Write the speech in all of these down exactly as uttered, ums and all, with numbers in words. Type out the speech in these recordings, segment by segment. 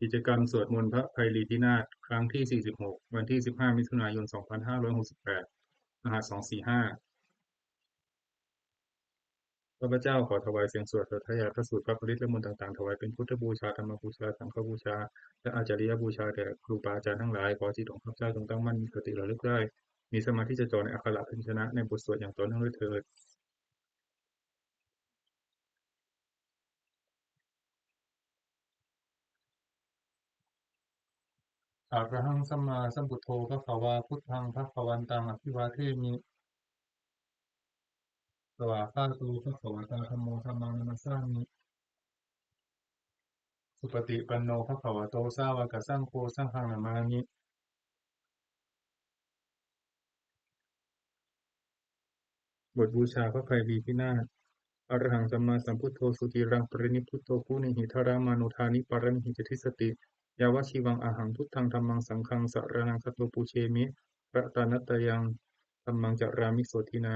กิจกรรมสวดมนต์พระไพรีพินาศครั้งที่ สี่สิบหก วันที่ สิบห้า มิถุนายน สองพันห้าร้อยหกสิบแปด รหัส สองสี่ห้า ข้าพเจ้าขอถวายเสียงสวดสาธยายพระสูตรพระปริตรและมนต์ต่างๆ ถวายเป็นพุทธบูชา ธรรมบูชา สังฆบูชา และอาจาริยบูชาแด่ครูบาอาจารย์ทั้งหลาย ขอจิตของข้าพเจ้าจงตั้งมั่น มีสติระลึกได้ มีสมาธิจดจ่อในอักขระพยัญชนะในบทสวดอย่างต่อเนื่องด้วยเถิด Arahaṃ sammāsambuddho bhagavā, buddhaṃ bhagavantaṃ abhivādemi. Svākkhāto bhagavatā dhammo, dhammaṃ namassāmi. Supaṭipanno bhagavato sāvakasaṅgho, saṅghaṃ namāmi. บทบูชาพระไพรีพินาศ Arahaṃ sammāsambuddho suciraṃ parinibbuto, guṇehi dharamāno dāni pāramīhi ca dissati. Yāvajīvaṃ ahaṃ buddhaṃ dhammaṃ saṅghaṃ saraṇaṃ gato, pūjemi ratanattayaṃ dhammaṃ carāmi sotthinā.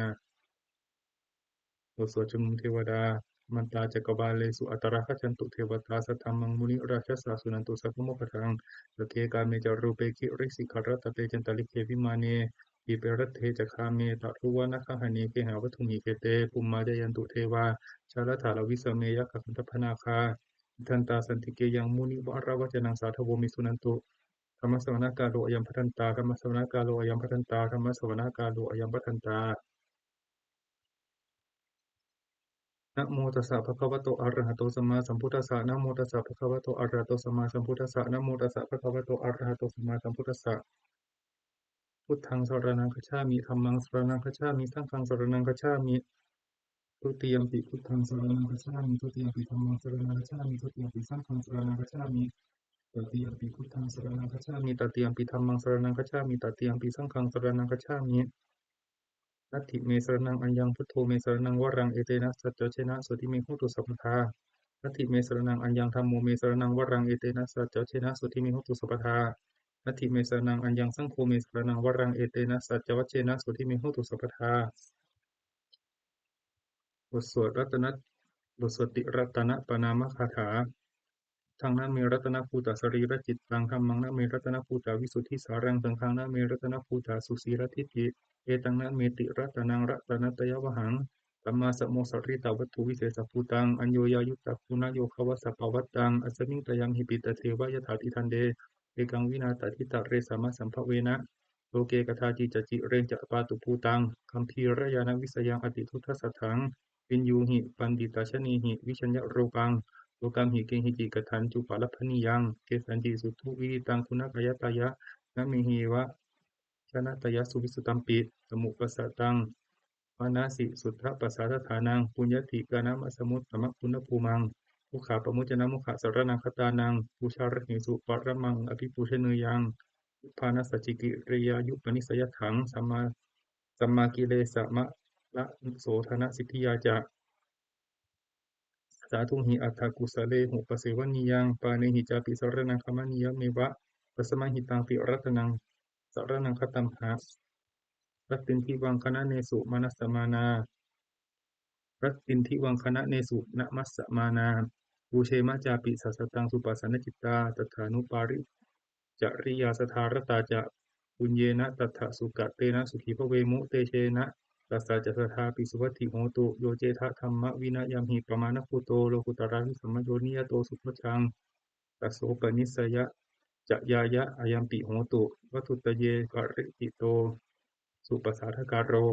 บทสวดชุมนุมเทวดา Samantā cakkavāḷesu atrāgacchantu devatā, saddhammaṃ munirājassa suṇantu saggamokkhadaṃ. Sagge kāme ca rūpe girisikharataṭe cantalikkhe vimāne, dīpe raṭṭhe ca gāme taruvanagahane gehavatthumhi khette, bhummā cāyantu devā jalathalavisame yakkhagandhabbanāgā, tiṭṭhantā santike yaṃ munivaravacanaṃ sādhavo me suṇantu. Dhammassavanakālo ayambhadantā. Dhammassavanakālo ayambhadantā. Dhammassavanakālo ayambhadantā. Namo tassa bhagavato arahato sammāsambuddhassa. Namo tassa bhagavato arahato sammāsambuddhassa. Namo tassa bhagavato arahato sammāsambuddhassa. Buddhaṃ saraṇaṃ gacchāmi. Dhammaṃ saraṇaṃ gacchāmi. Saṅghaṃ saraṇaṃ gacchāmi. Dutiyampi buddhaṃ saraṇaṃ gacchāmi. Dutiyampi dhammaṃ saraṇaṃ gacchāmi. Dutiyampi saṅghaṃ saraṇaṃ gacchāmi. Tatiyampi buddhaṃ saraṇaṃ gacchāmi. Tatiyampi dhammaṃ saraṇaṃ gacchāmi. Tatiyampi saṅghaṃ saraṇaṃ gacchāmi. Natthi me saraṇaṃ aññaṃ, buddho me saraṇaṃ varaṃ, etena saccavajjena sotthi me hotu sabbadā. Natthi me saraṇaṃ aññaṃ, dhammo me saraṇaṃ varaṃ, etena saccavajjena sotthi me hotu sabbadā. Natthi me saraṇaṃ aññaṃ, saṅgho me saraṇaṃ varaṃ, etena saccavajjena sotthi me hotu sabbadā. บทสวดรัตน บทสวดติรัตนปณามคาถา Buddhaṃ namaṃ ratanabhūtasarīracittaṃ, dhammaṃ namaṃ ratanabhūtavisuddhisāraṃ, saṅghaṃ namaṃ ratanabhūtasusīladiṭṭhiṃ, etaṃ namaṃ tiratanaṃ ratanattayavhaṃ. Sammāsamosaritavatthuvīsesabhūtaṃ, aññoññayuttaguṇayogavasapavattaṃ, asmiṃ tayamhi piṭṭhadevā yathātiṭṭhante, ekaṃ vinā tathitare samasambhavena, loke kadāci ca cireñca pātubhūtaṃ, gambhīrañāṇavishayaṃ atiduddasatthaṃ, viññūhi paṇḍitajanahi vijayarūpaṃ, lokamhi kehici kathāciupalamabhiniyaṃ, kesañci suddhu vivittaṃ guṇākāyatayā, nameheva janatayassu visuddhāpi, samuppasattaṃ manasi suddhapasārādhānaṃ, puññādhikāramassamuttamaguṇābhūmaṃ, dukkhapamuccanamukhasaraṇaṃ gatānaṃ, pūjārahesu paramaṃ abhipūjanīyaṃ, nibbānasacchikiriyāya upanissayathaṃ, sammā sammākilesamālasodhanasiddhiyā ca. Sādhūhi atthakusalehupasevaniyaṃ, pāṇehi cāpi saraṇaṃ gamanīyameva. Tasmā hi taṃ tiratanaṃ saraṇaṃ gatāmaha, rattindivaṃ khaṇanesu namassāma, rattindivaṃ khaṇanesu namassāma, pūjema cāpi sataṃ suppasannacittā, tathānupāri cariyā sadā ratā ca, puññena tattha sukatena sukhī bhavemu, tejena tassa ca sadāpi suvatthi hotu. Yo cettha dhammavinayamhi pamāṇabhūto, lokuttaradhammayo niyato sukhacaṃ, tassopanissayacayāya ayampi hotu, vatthuttaye parikkhito supasādakāro.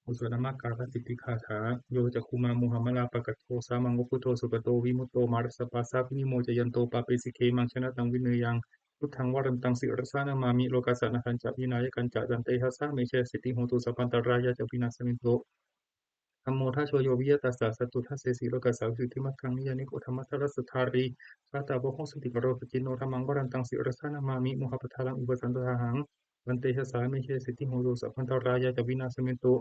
บทสวดนมการสิทธิคาถา Yo cakkhumā mohamalāpakaṭṭho, sāmaṃ va buddho sugato vimutto, mārassa pāsā vinimocayanto, pāpesi khemaṃ janataṃ vineyyaṃ, buddhaṃ varantaṃ sirasā namāmi, lokassa nāthañca vināyakañca, tantejasā me jayasiddhi hotu, sabbantarāyā ca vināsamentu. Dhammo dhajo yo viya tassa, satthu dassesi lokassa, visuddhimaggaṃ niyyāniko, dhammadharassa dhārī, ghātā baho sotthi karo, suciṇṇo dhammaṃ varantaṃ sirasā namāmi, mohappadālaṃ iva santandāhaṃ, tantejasā me jayasiddhi hotu, sabbantarāyā ca vināsamentu.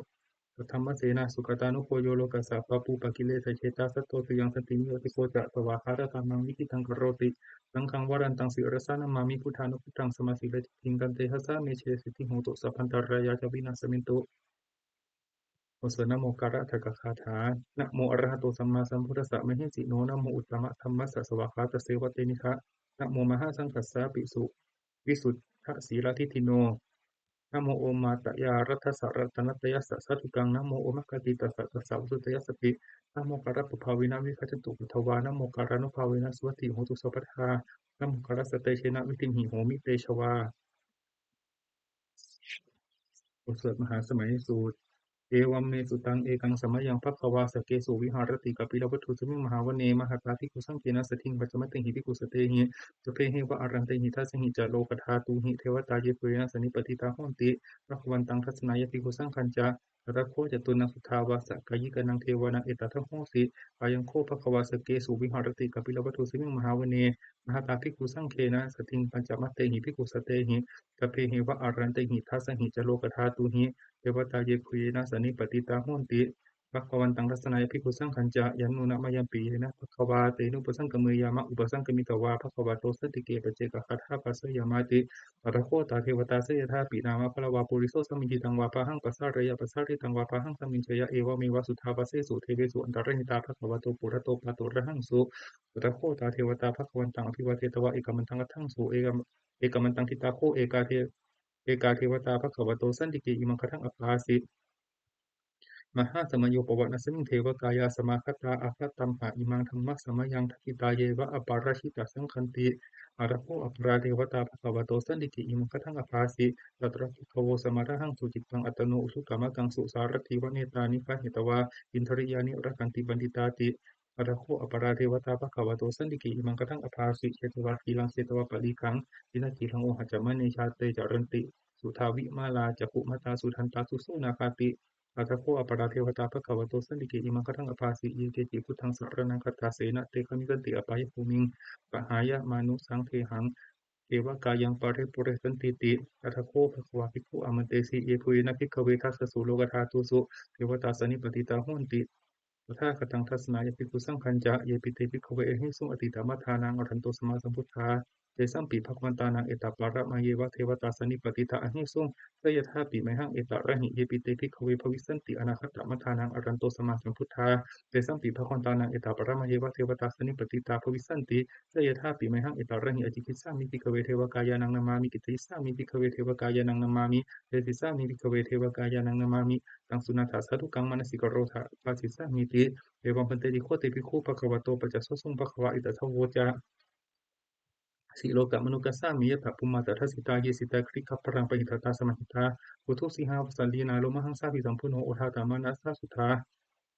Saddhammassena sugatānugo yo, lokassa pāpūpakilesajetā, santo tuvaṃ santiniyojito ca, svākkhātadhammaṃ viditaṃ karoti, saṅghaṃ varantaṃ sirasā namāmi, buddhānubuddhaṃ samasīladiṭṭhiṃ, tantejasā me jayasiddhi hotu, sabbantarāyā ca vināsamentu. บทสวดนโมการะอัฏฐกถา Namo arahato sammāsambuddhassa mahesino, namo uttamadhammassa svākkhātasseva tenidha, namo mahāsaṅghassāpi visuddhasīladiṭṭhino, namo omātyāraddhassa ratanattayassa sādhukaṃ, namo omakātītassa tassa vatthuttayassapi, namokārappabhāvena vigacchantu upaddavā, namokārānubhāvena suvatthi hotu sabbadā, namokārassa tejena vidhimhi homi tejavā. บทสวดมหาสมัยสูตร Evaṃ me sutaṃ. Ekaṃ samayaṃ bhagavā sakkesu viharati kapilavatthusmiṃ mahāvane mahatā bhikkhusaṅghena saddhiṃ pañcamattehi bhikkhusatehi sabbeheva arahantehi, dasahi ca lokadhātūhi devatā yebhuyyena sannipatitā honti bhagavantaṃ dassanāya bhikkhusaṅghañca. Atha kho catunnaṃ suddhāvāsakāyikānaṃ devānaṃ etadahosi: Ayaṃ kho bhagavā sakkesu viharati kapilavatthusmiṃ mahāvane mahatā bhikkhusaṅghena saddhiṃ pañcamattehi bhikkhusatehi sabbeheva arahantehi, dasahi ca lokadhātūhi devatā yebhuyyena sannipatitā honti bhagavantaṃ dassanāya bhikkhusaṅghañca. Yannūna mayampi yena bhagavā tenupasaṅkameyyāma, upasaṅkamitvā bhagavato santike paccekagāthā bhāseyyāmāti. Atha kho tā devatā seyyathāpi nāma balavā puriso sammiñjitaṃ vā bāhaṃ pasāreyya, pasāritaṃ vā bāhaṃ sammiñjeyya, evameva suddhāvāsesu devesu antarahitā bhagavato purato pāturahaṃsu. Atha kho tā devatā bhagavantaṃ abhivādetvā ekamantaṃ aṭṭhaṃsu. Ekamantaṃ ṭhitā kho ekā de- ekā devatā bhagavato santike imaṃ gāthaṃ abhāsi: Mahāsamayo pavanasmiṃ devakāyā samāgatā, āgatamha imaṃ dhammasamayaṃ dakkhitāyeva aparājitasaṅghanti. Atha kho aparā devatā bhagavato santike imaṃ gāthaṃ abhāsi: Tatra bhikkhavo samādahaṃsu cittaṃ attano ujukamakaṃsu, sārathīva nettāni gahetvā indriyāni rakkhanti paṇḍitāti. Atha kho aparā devatā bhagavato santike imaṃ gāthaṃ abhāsi: Chetvā khīlaṃ chetvā palīghaṃ indakhīlaṃ ohaccamanejā, te caranti suddhā vimalā cakkhumatā sudantā susunāgāti. Atha kho aparā devatā bhagavato santike imaṃ gāthaṃ abhāsi: Ye keci buddhaṃ saraṇaṃ gatāse, na te gamissanti apāyabhūmiṃ, pahāya mānusaṃ dehaṃ devakāyaṃ paripūressantīti. Atha kho bhagavā bhikkhū āmantesi: Yebhuyyena bhikkhave dasasu lokadhātūsu devatā sannipatitā honti tathāgataṃ dassanāya bhikkhusaṅghañca. Yepi te bhikkhave ahesuṃ atītamaddhānaṃ arahanto sammāsambuddhā, tesampi bhagavantānaṃ etaparamāyeva devatā sannipatitā ahesuṃ, seyyathāpi mayhaṃ etarahi. Yepi te bhikkhave bhavissanti anāgatamaddhānaṃ arahanto sammāsambuddhā, tesampi bhagavantānaṃ etaparamāyeva devatā sannipatitā bhavissanti, seyyathāpi mayhaṃ etarahi. Ācikkhissāmi bhikkhave devakāyānaṃ nāmāni, kittayissāmi bhikkhave devakāyānaṃ nāmāni, desissāmi bhikkhave devakāyānaṃ nāmāni, taṃ suṇātha sādhukaṃ manasikarotha bhāsissāmīti. Evaṃ bhanteti kho te bhikkhū bhagavato paccassosuṃ. Bhagavā etadavoca: Silokamanukassāmi, yattha bhummā tadassitā; ye sitā girigabbharaṃ, pahitattā samāhitā. Puthū sīhāva sallīnā, lomahaṃsābhisambhuno; odātamanasā suddhā,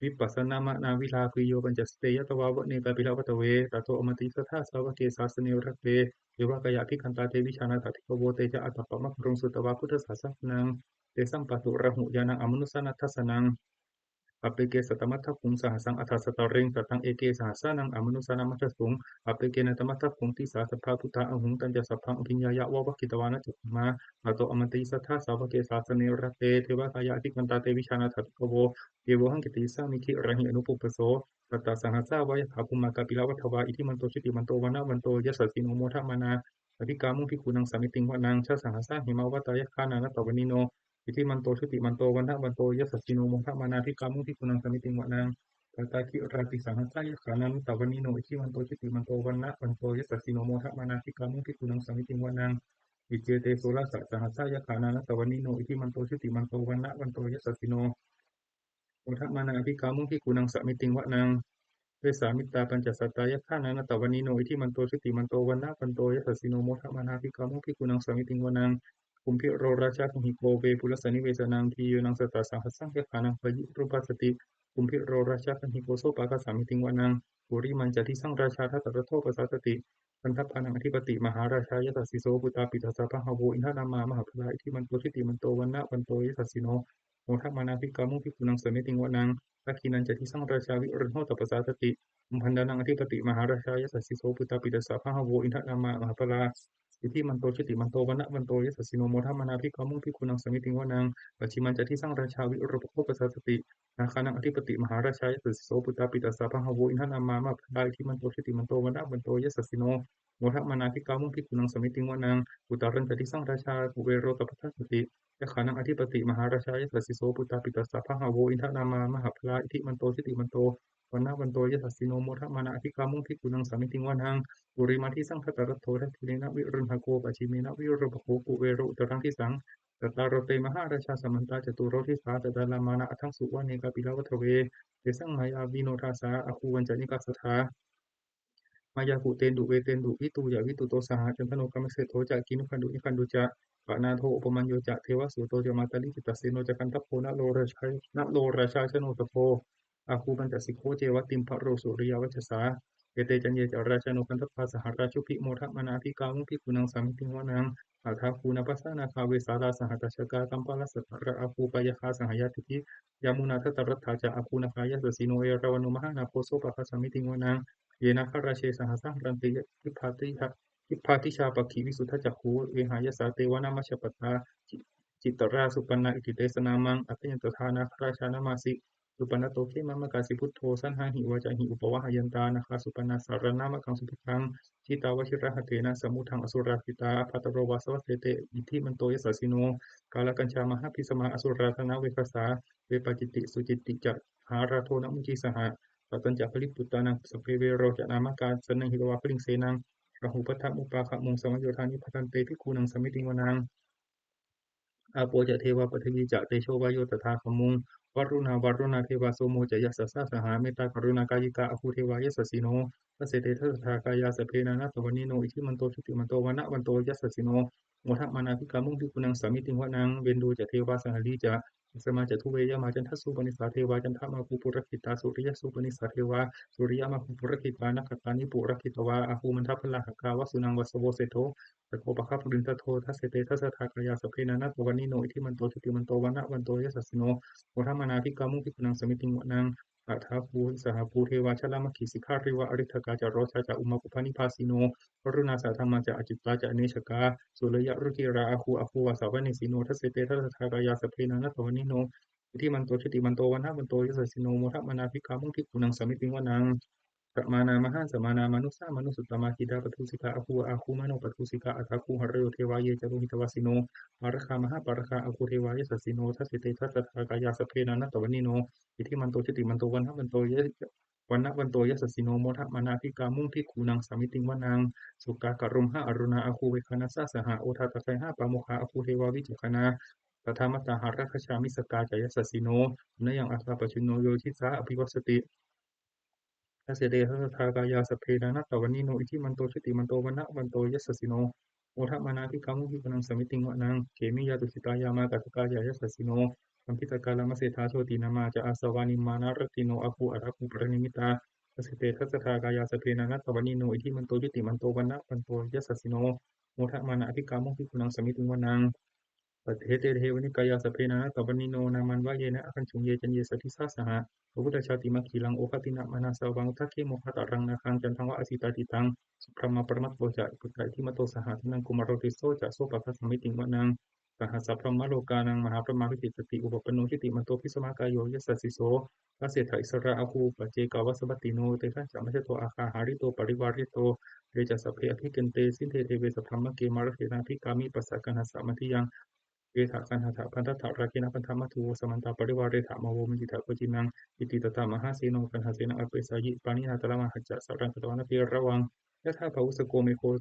vippasannamanāvilā. Bhiyyo pañcasate ñatvā, vane kāpilavatthave; tato āmantayi satthā, sāvake sāsane rate. Devakāyā abhikkantā, te vijānātha bhikkhavo; te ca ātappamakaruṃ, sutvā buddhassa sāsanaṃ. Tesampāturahu ñāṇaṃ, amanussāna dassanaṃ. Appeke satamaddakkhuṃ, sahassaṃ atha sattariṃ; sataṃ eke sahassānaṃ, amanussānamaddasuṃ. Appekenantamaddakkhuṃ, disā sabbā phuṭā ahuṃ; tañca sabbaṃ abhiññāya, vavakkhitvāna cakkhumā. Tato āmantayi satthā, sāvake sāsane rate; devakāyā abhikkantā, te vijānātha bhikkhavo; ye vohaṃ kittayissāmi, girāhi anupubbaso. Sattasahassā va yathā, bhummā kāpilavatthavā; iddhimanto jutimanto, vaṇṇavanto yasassino; modamānā abhikkāmuṃ, bhikkhūnaṃ samitiṃ vanaṃ. Chasahassā hemavatā, yakkhā nānattavaṇṇino; iddhimanto jutimanto, vaṇṇavanto yasassino; modamānā abhikkāmuṃ, bhikkhūnaṃ samitiṃ vanaṃ. Sātāgirā tisahassā, yakkhā nānattavaṇṇino; iddhimanto jutimanto, vaṇṇavanto yasassino; modamānā abhikkāmuṃ, bhikkhūnaṃ samitiṃ vanaṃ. Iccete soḷasasahassā, yakkhā nānattavaṇṇino; iddhimanto jutimanto, vaṇṇavanto yasassino; modamānā abhikkāmuṃ, bhikkhūnaṃ samitiṃ vanaṃ. Vessāmittā pañcasatā, yakkhā nānattavaṇṇino; iddhimanto jutimanto, vaṇṇavanto yasassino; modamānā abhikkāmuṃ, bhikkhūnaṃ samitiṃ vanaṃ. Kumbhīro rājagahiko, vepullassa nivesanaṃ; bhiyyo naṃ satasahassaṃ, yakkhānaṃ payirupāsati; kumbhīro rājagahiko, sopāga samitiṃ vanaṃ. Purimañca disaṃ rājā, dhataraṭṭho pasāsati; gandhabbānaṃ ādhipati, mahārājā yasassi so. Puttāpi tassa bahavo, indanāmā mahabbalā; iddhimanto jutimanto, vaṇṇavanto yasassino; modamānā abhikkāmuṃ, bhikkhūnaṃ samitiṃ vanaṃ. Dakkhiṇañca disaṃ rājā, virūḷho tappasāsati; kumbhaṇḍānaṃ ādhipati, mahārājā yasassi so. Puttāpi tassa bahavo, indanāmā mahabbalā; iddhimanto jutimanto, vaṇṇavanto yasassino; modamānā abhikkāmuṃ, bhikkhūnaṃ samitiṃ vanaṃ. Pacchimañca disaṃ rājā, virūpakkho pasāsati; nāgānaṃ ādhipati, mahārājā yasassi so. Puttāpi tassa bahavo, indanāmā mahabbalā; iddhimanto jutimanto, vaṇṇavanto yasassino; modamānā abhikkāmuṃ, bhikkhūnaṃ samitiṃ vanaṃ. Uttarañca disaṃ rājā, kuvero tappasāsati; Yakkhānaṃ ādhipati mahārājā yasassi so. Puttāpi tassa bahavo indanāmā mahabbalā iddhimanto jutimanto vaṇṇavanto yasassino modamānā abhikkāmuṃ bhikkhūnaṃ samitiṃ vanaṃ. Purimaṃ disaṃ dhataraṭṭho dakkhiṇena virūḷhako pacchimena virūpakkho kuvero uttaraṃ disaṃ. Cattāro te mahārājā samantā caturo disā daddallamānā aṭṭhaṃsu vane kāpilavatthave. Tesaṃ māyāvino dāsā āgū vañcanikā saṭhā. Māyā kuṭeṇḍu veṭeṇḍu viṭūya viṭuṭo saha candano kāmaseṭṭho ca kinnughaṇḍu nighaṇḍu ca panādo opamañño ca devasūto ca mātali cittaseno ca gandhabbo naḷorājā naḷorājā janosabho āgū pañcasikho ceva timbarū suriyavacchasā. Ete caññe ca rājāno gandhabbā saha rājubhi modamānā abhikkāmuṃ bhikkhūnaṃ samitiṃ vanaṃ. Athāgū nābhasā nāgā vesālā sahatacchakā kambalassatarā āgū pāyāgā saha ñātibhi. Yāmunā dhataraṭṭhā ca āgū nāgā yasassino erāvaṇo mahānāgo sopāga samitiṃ vanaṃ. Ye nāgarāje sahasā haranti dibbā dijā pakkhi visuddhacakkhū vehāyasā te vanamajjhapattā. Citrā supaṇṇā iti tesa nāmaṃ. Atthāya tadā nāgarājānamāsi supaṇṇato khemamakāsi buddho. Saṇhāhi vācāhi upavhayantā nāgā supaṇṇā saraṇamakaṃsu buddhaṃ. Jitā vajirahatthena samuddaṃ asurā sitā bhātaro vāsavassete iddhimanto yasassino. Kālakañjā mahābhismā asurā dānaveghasā vepacitti sucitti ca dhārādo namucī saha. Satañca baliputtānaṃ sabbe verocanāmakā sannayhitvā baliṃ senaṃ rāhubhaddamupāgamuṃ samayodāni bhaddante bhikkhūnaṃ samitiṃ vanaṃ. Āpo ca devā paṭhavī ca tejo vāyo tadāgamuṃ varuṇā vāruṇā devā somo ca yasasā saha mettākaruṇākāyikā āgū devā yasassino. Dasete dasadhā kāyā sabbe nānattavaṇṇino iddhimanto jutimanto vaṇṇavanto yasassino modamānā abhikkāmuṃ bhikkhūnaṃ samitiṃ vanaṃ. Veṇḍū ca devā sahalī ca asamā ca duve yamā candassūpanisā devā candamāgū purakkhitā suriyassūpanisā devā suriyamāgū purakkhitā nakkhattāni purakkhitvā āgū mandavalāhakā vasūnaṃ vāsavo seṭṭho sakkopāga purindado. Dasete dasadhā kāyā sabbe nānattavaṇṇino iddhimanto jutimanto vaṇṇavanto yasassino modamānā abhikkāmuṃ bhikkhūnaṃ samitiṃ vanaṃ. Athāgū sahabhū devā jalamaggisikhāriva ariṭṭhakā ca rojā ca ummāpupphanibhāsino varuṇā sahadhammā ca accutā ca anejakā sūleyyarucirā āgū āgū vāsavanesino. Dasete dasadhā kāyā sabbe nānattavaṇṇino iddhimanto jutimanto vaṇṇavanto yasassino modamānā abhikkāmuṃ bhikkhūnaṃ samitiṃ vanaṃ. Samānā mahāsamānā mānusā mānusuttamā khiḍḍāpadūsikā āgū āgū manopadūsikā athāgū harayo devā ye ca lohitavāsino pāragā mahāpāragā āgū devā yasassino. Dasete dasadhā kāyā sabbe nānattavaṇṇino iddhimanto jutimanto vaṇṇavanto ya vaṇṇavanto yasassino modamānā abhikkāmuṃ bhikkhūnaṃ samitiṃ vanaṃ. Sukkā karumhā aruṇā āgū veghanasā saha odātagayhā pāmokkhā āgū devā vicakkhaṇā sadāmattā hāragajā missakā ca yasassino. Hanayaṃ āgā pajjunno yo disā abhivassati. Dasete dasadhā kāyā sabbe nānattavaṇṇino iddhimanto jutimanto vaṇṇavanto yasassino modamānā abhikkāmuṃ bhikkhūnaṃ samitiṃ vanaṃ. Khemiyā tusitā yāmā kaṭṭhakā ca yasassino lambitakā lāmaseṭṭhā jotināmā ca āsavā nimmānaratino āgū athāgū paranimmitā. Dasete dasadhā kāyā sabbe nānattavaṇṇino iddhimanto jutimanto vaṇṇavanto yasassino modamānā abhikkāmuṃ bhikkhūnaṃ samitiṃ vanaṃ. Paṭṭhete devanikāyā sabbe nānattavaṇṇino nāmanvayena āgañchuṃ ye caññe sadisā saha pavutthajātimakhilaṃ oghatiṇṇamanāsavaṃ uddakkhimaṅgalattaraṃ nāgaṃ candaṃva asitātitaṃ. Subrahmā paramatto ca puttā iddhimato saha sanaṅkumāro tisso ca sopāga samitiṃ vanaṃ. Sahassabrahmalokānaṃ mahābrahmābhitiṭṭhati upapanno jutimanto bhismākāyo yasassi so. Dasettha issarā āgū paccekavasavattino tesañca majjhato āgā hārito parivārito. Te ca sabbe abhikkante sinde deve sabrahmake mārasenā abhikkāmi passa kaṇhassa mandiyaṃ. Etha gaṇhatha bandhatha rāgena bandhamatthu vo samantā parivāretha mā vo muñcittha koci naṃ. Iti tattha mahāseno kaṇhasenaṃ apesayi pāṇinā talamāhacca saraṃ katvāna bheravaṃ. Yathā pāvussako megho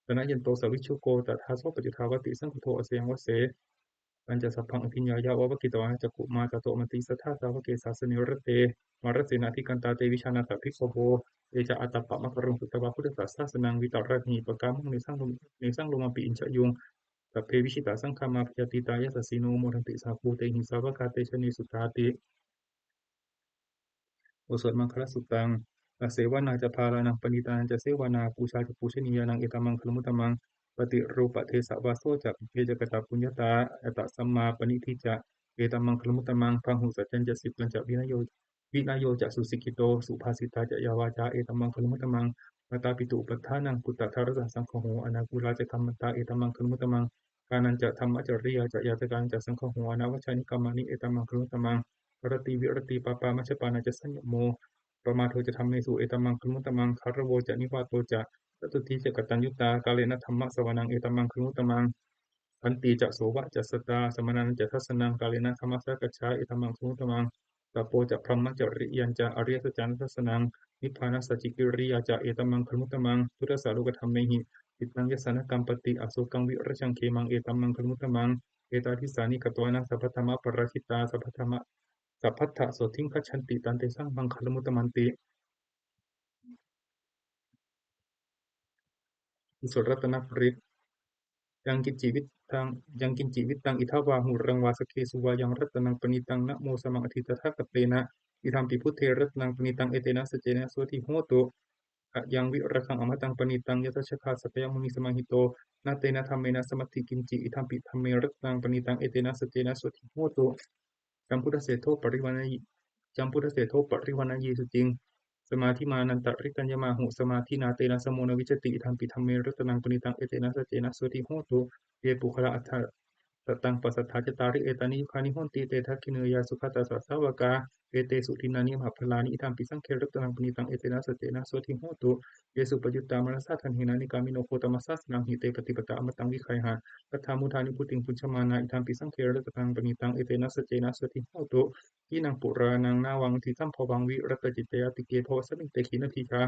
thanayanto savijjuko tadā so paccudāvatti saṅkuddho asayaṃvase. Tañca sabbaṃ abhiññāya vavakkhitvāna cakkhumā tato āmantayi satthā sāvake sāsane rate. Mārasenā abhikkantā te vijānātha bhikkhavo. Te ca ātappamakaruṃ sutvā buddhassa sāsanaṃ vītarāgehi pakkāmuṃ nesaṃ lo- nesaṃ lomampi iñjayuṃ. Sabbe vijitasaṅgāmā bhayātītā yasassino modanti saha bhūtehi sāvakā te janesutāti. บทสวดมังคลสุตตัง Asevanā ca bālānaṃ paṇḍitānañca sevanā pūjā ca pūjanīyānaṃ etammaṅgalamuttamaṃ. Paṭirūpadesavāso ca pubbe ca katapuññatā attasammāpaṇidhi ca etammaṅgalamuttamaṃ. Bāhusaccañca sippañca vinayo vinayo ca susikkhito subhāsitā ca yā vācā etammaṅgalamuttamaṃ. Mātāpituupaṭṭhānaṃ puttadārassa saṅgaho anākulā ca kammantā etammaṅgalamuttamaṃ. Dānañca dhammacariyā ca ñātakānañca saṅgaho anavajjāni kammāni etammaṅgalamuttamaṃ. Āratī viratī pāpā majjapānā ca saññamo appamādo ca dhammesu etammaṅgalamuttamaṃ. Gāravo ca nivāto ca santutī ca kataññutā kālena dhammassavanaṃ etammaṅgalamuttamaṃ. Khantī ca sovacassatā samaṇānañca dassanaṃ kālena dhammasākacchā etammaṅgalamuttamaṃ. Tapo ca brahmacariyañca ariyasaccāna dassanaṃ nibbānasacchikiriyā ca etammaṅgalamuttamaṃ. Phuṭṭhassa lokadhammehi cittaṃ yassa na kampati asokaṃ virajaṃ khemaṃ etammaṅgalamuttamaṃ. Etādisāni katvāna sabbatthamaparājitā sabbatthama sabbattha sotthiṃ gacchanti tantesaṃ maṅgalamuttamanti. บทสวดรัตนปริตร Yaṅkiñci vittaṃ, yaṅkiñci vittaṃ idha vā huraṃ vā saggesu vā yaṃ ratanaṃ paṇītaṃ na no samaṃ atthi tathāgatena idampi buddhe ratanaṃ paṇītaṃ etena saccena sotthi hotu. Khayaṃ virāgaṃ amataṃ paṇītaṃ yadajjhagā sakyamunī samāhito na tena dhammena samatthi kiñci idampi dhamme ratanaṃ paṇītaṃ etena saccena sotthi hotu. Sambuddhaseṭṭho parivaṇṇayī, Sambuddhaseṭṭho parivaṇṇayī suciṃ samādhimānantarikaññamāhu samādhinā tena samo na vijjati idampi dhamme ratanaṃ paṇītaṃ etena saccena sotthi hotu. Ye puggalā aṭṭha sataṃ pasatthā cattāri etāni yugāni honti te dakkhiṇeyyā sugatassa sāvakā etesu dinnāni mahapphalāni idampi saṅghe ratanaṃ paṇītaṃ etena saccena sotthi hotu. Ye suppayuttā manasā daḷhena nikkāmino gotamasāsanamhi te pattipattā amataṃ vigayha laddhā mudhā nibbutiṃ bhuñjamānā idampi saṅghe ratanaṃ paṇītaṃ etena saccena sotthi hotu. Khīṇaṃ purāṇaṃ navaṃ natthi sambhavaṃ virattacittāyatike bhavasmiṃ te khīṇabījā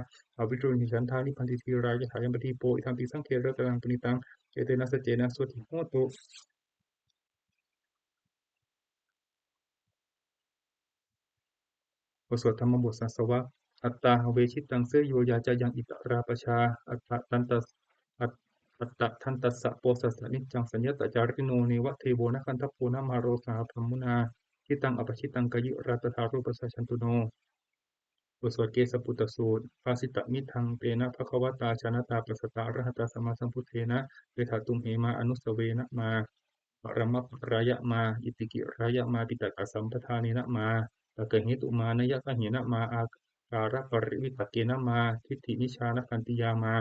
aviruḷhichandā nibbanti dhīrā yathāyampadīpo idampi saṅghe ratanaṃ paṇītaṃ etena saccena sotthi hotu. บทสวดธรรมบทสาสวะ Attāhaṃ vajjitaṃ seyyo yācāyaṃ itarā pajā attadantas- at- attadantassa posassa niccaṃ saññatacārino neva devo na gandhabbo na māro saha brahmunā jitaṃ apajitaṃ kāyirā tathārūpassa candano. บทสวดเกสปุตตสูตร Bhāsitamidaṃ tena bhagavatā jānatā passatā arahatā sammāsambuddhena. Yadhā tumhe mā anussaverama paramaparāya mā itikirāya mā piṭakasampadanena mā pakkahetumānayagahena mā ākāraparivitakkena mā diṭṭhimicchānakkhantiyā mā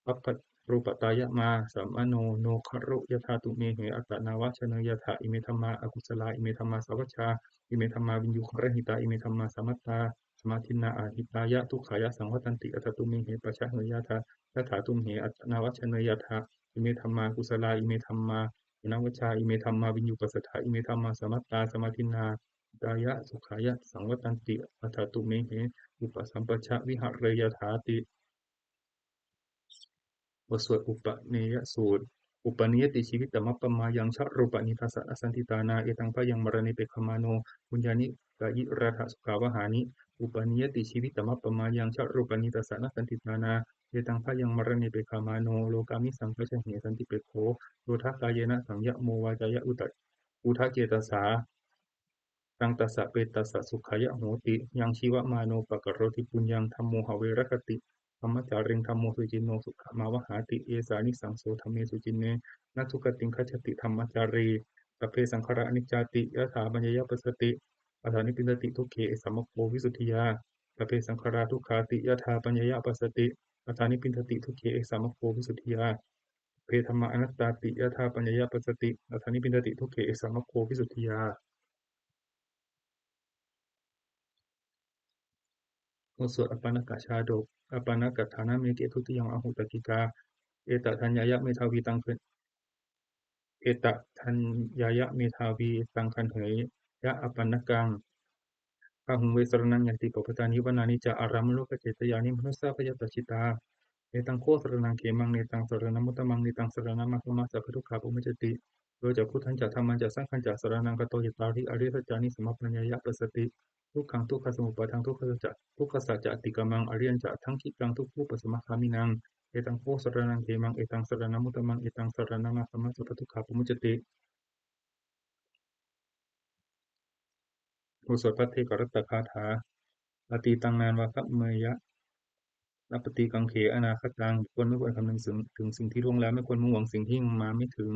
pabbarūpatāya mā samāno no garu. Yadhā tumhe attanāvajaṃ yadhā ime dhammā akusalā ime dhammā savajjā ime dhammā viññugarahitā ime dhammā samattā samādinnā ahitāya dukkhāya saṃvattanti. Atha tumhe pajānāya yadhā tumhe attanāvajaṃ yadhā ime dhammā kusalā ime dhammā anavajjā ime dhammā viññuppasatthā ime dhammā samattā samādinnā hitāya dukkhāya saṃvattanti. Atha tumhe upasampajja vihareyya yadhāti. บทสวดอุปเนยสูตร Uppannāti jīvitamappamāyaṃ jarūpanissasannasandiṭṭhānā etaṃ bhayaṃ maraṇe pekkhamāno bhuñjāni kāyirātha sukhāvahāni. Uppannāti jīvitamappamāyaṃ jarūpanissasannasandiṭṭhānā etaṃ bhayaṃ maraṇe pekkhamāno lokāmisaṃ pajāhe santipekkho yodhakāyena saṃyamo vācāya uda udacetasā taṃ tassa petassa sukhāya hoti. Yaṃ jīvamāno pakaroti puññaṃ dhammo have rakkhati dhammacāriṃ dhammo suciṇṇo sukhamāvahāti. Esānisaṃso dhamme suciṇṇe na dugatiṃ gacchati dhammacārī. Sabbe saṅkhārā aniccāti yadā paññāya passati yadā nibbindati dukkhe esa maggo visuddhiyā. Sabbe saṅkhārā dukkhāti yadā paññāya passati yadā nibbindati dukkhe esa maggo visuddhiyā. Sabbe dhammā anattāti yadā paññāya passati yadā nibbindati dukkhe esa maggo visuddhiyā. บทสวดอปัณณกชาดก Apaṇṇakaṭṭhānaṃ eke dutiyaṃ ahu takkikā etadaññāya medhāvī taṃ etadaññāya medhāvī taṃ gaṇheyya apaṇṇakaṃ. Bahuṃ ve saraṇaṃ yanti pabbatāni vanāni ca ārāmaṃ lokaṃ cetyāni manussā bhayapajitā. Netaṃ kho saraṇaṃ khemaṃ netaṃ saraṇamuttamaṃ netaṃ saraṇamāgamma sabbadukkhā pamuccati. Yo ca buddhañca dhammañca saṅghañca saraṇaṃ gato cattāri ariyasaccāni samāpannāya passati dukkhaṃ dukkhasamuppādaṃ dukkhassa ca dukkhassa ca atikkamaṃ ariyañca aṭṭhaṅgikaṃ dukkhūpasamagāminaṃ. Netaṃ kho saraṇaṃ khemaṃ netaṃ saraṇamuttamaṃ netaṃ saraṇamāgamma sabbadukkhā pamuccati. บทสวดภัทเทกรัตตคาถา Atītaṃ nānvāgameyya nappaṭikaṅkhe anāgataṃ. บุคคลไม่ควรคำนึงถึงถึงสิ่งที่ล่วงแล้ว ไม่ควรมุ่งหวังสิ่งที่ยังมาไม่ถึง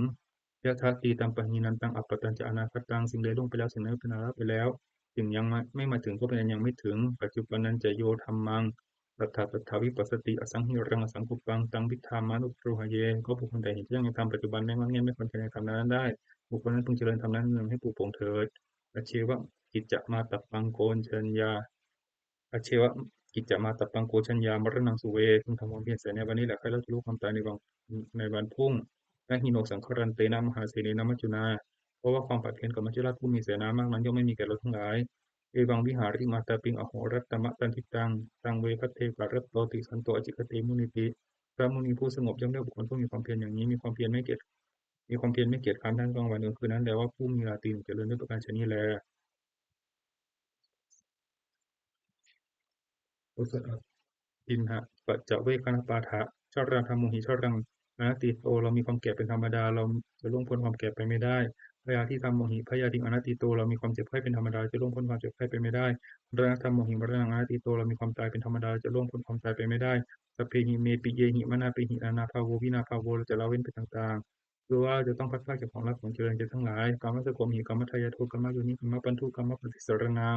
Yadatītampahīnantaṃ appattañca anāgataṃ. สิ่งใดล่วงไปแล้ว สิ่งนั้นเป็นอันละไปแล้ว สิ่งยังไม่ไม่มาถึงก็เป็นอันยังไม่ถึง Paccuppannañca yo dhammaṃ tattha tattha vipassati asaṃhiraṃ asaṅkuppaṃ taṃ viddhā manubrūhaye. ก็บุคคลใดเห็นแจ้งในธรรมปัจจุบัน ไม่ง่อนแง่น ไม่คลอนแคลนในธรรมนั้นๆ ได้ บุคคลนั้นพึงเจริญธรรมนั้นๆ ให้ปรุโปร่งเถิด Ajjeva kiccamātappaṃ ko jaññā ajjeva kiccamātappaṃ ko jaññā maraṇaṃ suve. พึงทำความเพียรเสียในวันนี้แหละ ใครเล่าจะรู้ความตายในวันในวันพรุ่ง na hi no saṅgarantena mahāsenena maccunā. เพราะว่าความผัดเพี้ยนกับมัจจุราชผู้มีเสนามากนั้นย่อมไม่มีแก่เราทั้งหลาย Evaṃ vihārimātāpiṃ ahorattamatanditaṃ, taṃ ve bhaddekarattoti santo ācikkhate munīti. พระมุนีผู้สงบย่อมเรียกบุคคลผู้มีความเพียรอย่างนี้ มีความเพียรไม่เกียจ มีความเพียรไม่เกียจคร้านทั้งกลางวันกลางคืนนั้นแลว่าผู้มีราตรีหนึ่งเจริญด้วยประการฉะนี้แล. บทสวดอภิณหปัจจเวกขณปาฐะ Jarādhammomhi jaraṃ anatīto เรามีความแก่เป็นธรรมดา เราจะล่วงพ้นความแก่ไปไม่ได้ Byādhidhammomhi byādhiṃ anatīto เรามีความเจ็บไข้เป็นธรรมดา จะล่วงพ้นความเจ็บไข้ไปไม่ได้ Maraṇadhammomhi maraṇaṃ anatīto เรามีความตายเป็นธรรมดา จะล่วงพ้นความตายไปไม่ได้ Sabbehi me piyehi manāpehi nānābhāvo vinābhāvo เราจะละเว้นไปต่างๆ คือว่าจะต้องพลัดพรากจากของรักของเจริญใจทั้งหลาย Kammassakomhi kammadāyādo kammayoni kammabandhu kammapaṭisaraṇā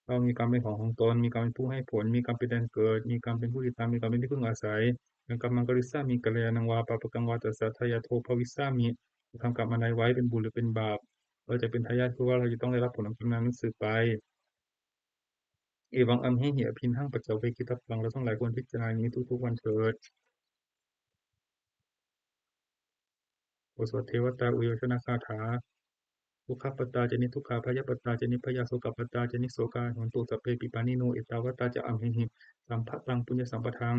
เรามีกรรมเป็นของของตน มีกรรมเป็นผู้ให้ผล มีกรรมเป็นแดนเกิด มีกรรมเป็นผู้ติดตาม มีกรรมเป็นที่พึ่งอาศัย Yaṃ kammaṃ karissāmi kalyāṇaṃ vā pāpakaṃ vā tassa dāyādo bhavissāmi เราทำกรรมอันใดไว้เป็นบุญหรือเป็นบาป เราจะเป็นทายาท คือว่าเราจะต้องได้รับผลของกรรมนั้นสืบไป Evaṃ amhehi abhiṇhaṃ paccavekitavvaṃ เราทั้งหลายควรพิจารณาอย่างนี้ทุกๆวันเถิด บทสวดเทวตาอุยโยชนคาถา Dukkhappattā ca niddukkhā bhayappattā ca nibbhayā sokappattā ca nissokā hontu sabbepi pāṇino. Ettāvatā ca amhehi sambhataṃ puññasampadaṃ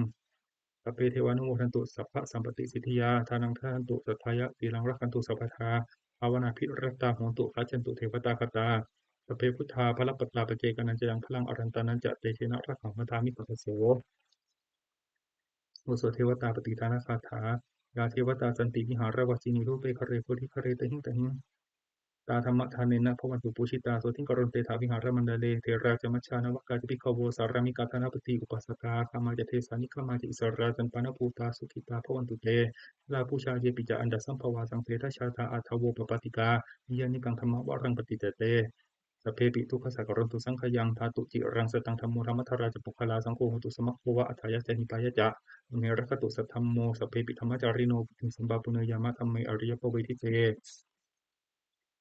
sabbe devānumodantu sabbasampattisiddhiyā. Dānaṃ dadantu saddhāya sīlaṃ rakkhantu sabbadā bhāvanābhiratā hontu gacchantu devatāgatā. Sabbe buddhā balappattā paccekānañca yaṃ balaṃ arahantānañca tejena rakkhaṃ bandhāmi sabbaso. บทสวดเทวตาปฏิทานคาถา Yā devatā santi vihāravāsinī thūpe ghare bodhighare tahiṃ tahiṃ tā dhammadānena bhavantu pūjitā sotthiṃ karontedha vihāramaṇḍale. Therā ca majjhā navakā ca bhikkhavo sārāmikā dānapatī upaṭṭhātā gāmā ca desā nigamā ca issarā sappāṇabhūtā sukhitā bhavantu te. Thilā pūjā yepi ca aṇḍasambhavā saṃsedajātā athavopapātikā niyyānikaṃ dhammavaraṃ paṭicca te sabbepi dukkhassa karontu saṅkhayaṃ. Ṭhātu ciraṃ sataṃ dhammo dhammaddharā ca puggalā saṅgho hotu samaggo va atthāya ca hitāya ca. Amhe rakkhatu saddhammo sabbepi dhammacārino vuḍḍhiṃ sampāpuṇeyyāma dhamme ariyappavedite.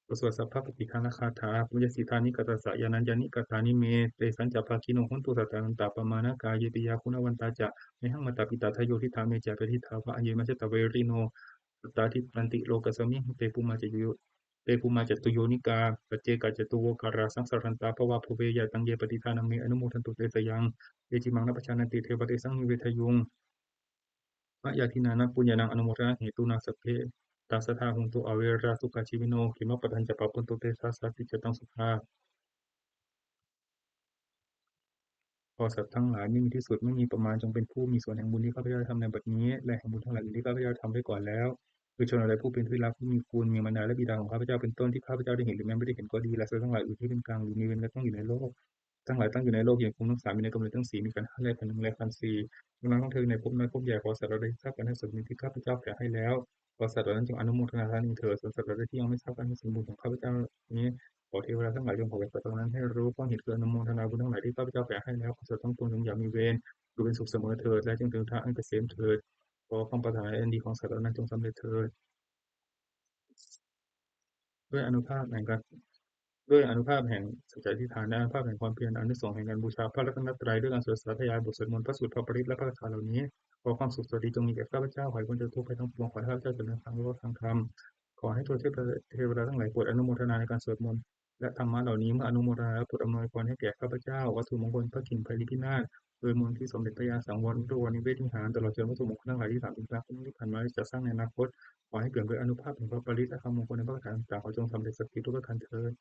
บทสวดสัพพปฏิทานคาถา Puññassidāni katassa yānaññāni katāni me tesañca bhāgino hontu sattantaṃ pamāṇakā. Ye piyā guṇavantā ca mayhaṃ mātā pitā dāyo diṭṭhā me ca padiṭṭhā va anyē majjhattā verino sattā tiṭṭhanti lokasmiṃ te bhummā ca yo te bhummā catuyonikā paccekacatuvokārā saṃsarantā bhavā bhuve. Yā taṃ ye pattidānaṃ me anumodantu te sayaṃ. Ye cimaṃ na pajānanti deva tesaṃ nivedayuṃ. Mayā dinānaṃ puññānaṃ anumodanahetunā sabbe tassa dā hontu averā sukhajīvino. Khemappadañca pāpuntu te dāsāti ca taṃ sukhā. ขอสัตว์ทั้งหลายไม่มีที่สุดไม่มีประมาณจงเป็นผู้มีส่วนแห่งบุญที่ข้าพเจ้าได้ทำในบัดนี้ และแห่งบุญทั้งหลายอื่นที่ข้าพเจ้าได้ทำไว้ก่อนแล้ว คือชนเหล่าใดผู้เป็นที่รักผู้มีคุณ มีมารดาและบิดาของข้าพเจ้าเป็นต้นที่ข้าพเจ้าได้เห็นหรือแม้ไม่ได้เห็นก็ดี และสัตว์ทั้งหลายอื่นที่เป็นกลางหรือมีเวรและตั้งอยู่ในโลก ทั้งหลายตั้งอยู่ในโลกแห่งภูมิทั้งสาม มีในกำเนิดทั้งสี่ มีขันธ์ห้าและขันธ์หนึ่งและขันธ์สี่ ทั้งหลายทั้งเธอในภพน้อยภพใหญ่ ขอสัตว์เหล่าใดที่ทราบการให้ส่วนบุญที่ข้าพเจ้าแผ่ให้แล้ว ขอสัตว์เหล่านั้นจงอนุโมทนาทานเองเถิด ส่วนสัตว์เหล่าใดที่ยังไม่ทราบการให้ส่วนบุญของข้าพเจ้านี้ ขอเทวดาทั้งหลายจงบอกแก่สัตว์เหล่านั้นให้รู้ เพราะเหตุคืออนุโมทนาบุญทั้งหลายที่ข้าพเจ้าแผ่ให้แล้ว ขอสัตว์ทั้งปวงจงอย่ามีเวร อยู่เป็นสุขเสมอเถิด และจงถึงทางอันเกษมเถิด ขอความปรารถนาอันดีของสัตว์เหล่านั้นจงสำเร็จเถิด ด้วยอานุภาพแห่งการ ด้วยอานุภาพแห่งสัจจะอธิษฐาน และอานุภาพแห่งความเพียร อานิสงส์แห่งการบูชาพระรัตนตรัย ด้วยการสวดสาธยายบทสวดมนต์ พระสูตร พระปริตร และพระคาถาเหล่านี้ ขอความสุขสวัสดีจงมีแก่ข้าพเจ้า ขอให้พ้นจากทุกข์ภัยทั้งปวง ขอให้ข้าพเจ้าเจริญทางโลกทางธรรม ขอให้เทวดาทั้งหลายโปรดอนุโมทนาในการสวดมนต์ และธรรมะเหล่านี้ เมื่ออนุโมทนาแล้วโปรดอำนวยพรให้แก่ข้าพเจ้า วัตถุมงคลพระกริ่งไพรีพินาศ โดยมนต์ที่สมเด็จพระญาณสังวร วัตถุวรนิเวศวิหาร ตลอดจนวัตถุมงคลทั้งหลายที่สามสิบสามที่ผ่านมาและจะสร้างในอนาคต ขอให้เปี่ยมด้วยอานุภาพแห่งพระปริตร และคำมงคลในพระคาถาต่างๆ ขอจงสำเร็จสักทีทุกประการเทอญ